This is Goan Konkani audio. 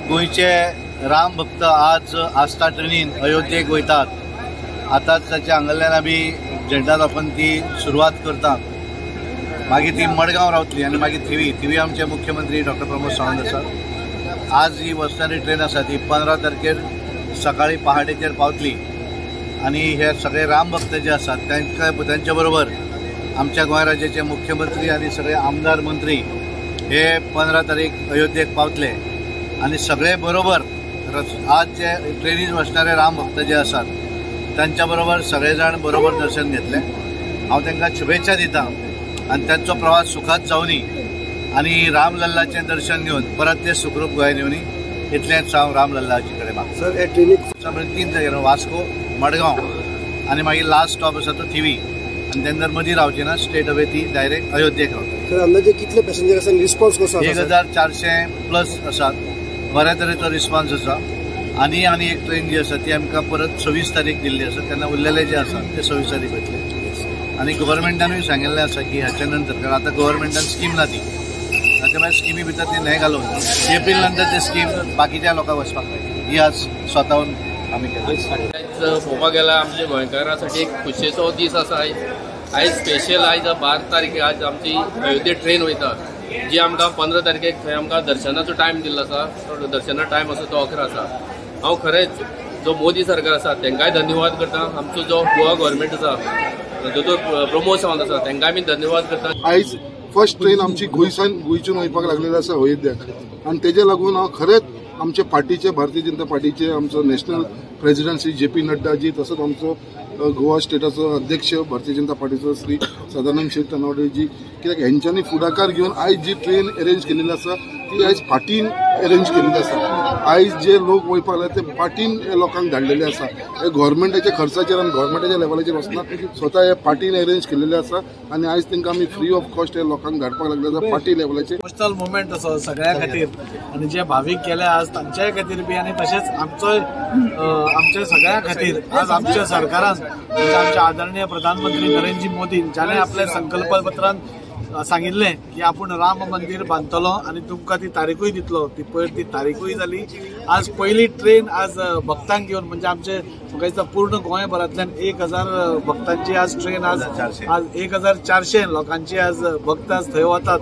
गोंयचे राम भक्त आज आस्था ट्रेनीन अयोध्येक वयतात. आतांच ताच्या हांगासरल्यान आमी झेंडा दाखोवन ती सुरवात करतात. मागीर ती मडगांव रावतली आनी मागीर थिवी थिवी आमचे मुख्यमंत्री डॉक्टर प्रमोद सावंत आसात. आज ही वचणारी ट्रेन आसा ती 15 तारखेर सकाळी पहाटेचेर पावतली आनी हे सगळे राम भक्त जे आसात तांकां तांच्या बरोबर आमच्या गोंय राज्याचे मुख्यमंत्री आनी सगळे आमदार मंत्री हे 15 तारीख अयोध्येक पावतले आनी सगळे बरोबर आज जे ट्रेनीन वचणारे राम भक्त जे आसात तांच्या बरोबर सगळे जाण बरोबर दर्शन घेतले. हांव तांकां शुभेच्छा दिता आनी तांचो प्रवास सुखात जावनी आनी रामलल्लाचें दर्शन घेवन परत ते सुखरूप गोंयांत येवनी इतलेंच हांव रामलल्लाचे कडेन मागता. सर, हे ट्रेनीक 3 जाग्यार वास्को, मडगांव आनी मागीर लास्ट स्टॉप आसा तो थिवी आनी तेन्ना मदीं रावची ना, स्ट्रेट अवे ती डायरेक्ट अयोध्येक रावता. सर, अंदाजे कितले पॅसेंजर आसा, रिस्पॉन्स कसो आसा? 1400 प्लस आसात. बऱ्या तरेचो रिस्पॉन्स आसा. आनी आनी एक ट्रेन जी आसा ती आमकां परत 26 तारीख दिल्ली आसा, तेन्ना उरलेले जे आसा ते 26 तारीख वयतले. आनी गव्हर्मेंटानूय सांगिल्लें आसा की हाच्या नंतर, कारण आतां गव्हर्मेंटान स्कीम ना ती, ताच्या भायर स्किमी भितर ती न्हय घालून एप्रील नंतर ते स्कीम बाकीच्या लोकांक वचपाक मेळटली. ही आज स्वताहून आमी केली. आयज पळोवपाक गेल्यार आमच्या गोंयकारां एक खुशयेचो दीस आसा. आयज आयज स्पेशल आयज 12 तारखेक आज आमची अयोध्ये ट्रेन वयता, जी आमकां 15 तारखेक थंय आमकां दर्शनाचो टायम दिल्लो आसा. तो दर्शना टायम आसा तो 11 आसा. हांव खरेंच जो मोदी सरकार आसा तांकांय धन्यवाद करता. आमचो जो गोवा गव्हर्मेंट आसा दोतोर प्रमोद सावंत आसा तांकांय बी धन्यवाद करता. आयज फर्स्ट ट्रेन आमची गोंयच्यान वयपाक लागलेली आसा अयोध्याक आनी तेजे लागून हांव खरेंच आमचे पार्टीचे, भारतीय जनता पार्टीचे आमचो national president Shri J P Nadda ji, तसोच आमचो गोवा स्टेटाचो अध्यक्ष भारतीय जनता पार्टीचो श्री सदानंद शेट तानावडेजी, कित्याक हेंच्यांनी फुडाकार घेवन आयज जी ट्रेन अरेंज केलेली आसा ती आयज पार्टीन अरेंज केलेली आसा. आयज जे लोक वयपाक लागले ते पार्टीन लोकांक धाडलेले आसा. हे गव्हर्मेंटाच्या खर्चाचेर आनी गव्हर्मेंटाच्या लेवलाचेर वचना, स्वता हे पार्टीन अरेंज केलेले आसा आनी आयज तांकां आमी फ्री ऑफ कॉस्ट हे लोकांक धाडपाक लागले आसा पार्टी लेवलाचेर. इमोशनल मुवमेंट असो सगळ्या खातीर आनी जे भावीक केले आज तांच्याय खातीर बी आनी तशेंच आमचोय आमच्या सगळ्या खातीर आज आमच्या सरकारान, म्हणजे आमच्या आदरणीय प्रधानमंत्री नरेंद्र मोदी ज्याने आपल्या संकल्पपत्रान सांगिल्लें की आपूण राम मंदिर बांदतलो आनी तुमकां ती तारीखूय दितलो, ती पयर ती तारीखूय जाली. आज पयली ट्रेन आज भक्तांक घेवन, म्हणजे आमचे म्हाका दिसता पूर्ण गोंयभरांतल्यान 1000 भक्तांची आज ट्रेन, आज 1400 लोकांची आज भक्त आज थंय वतात.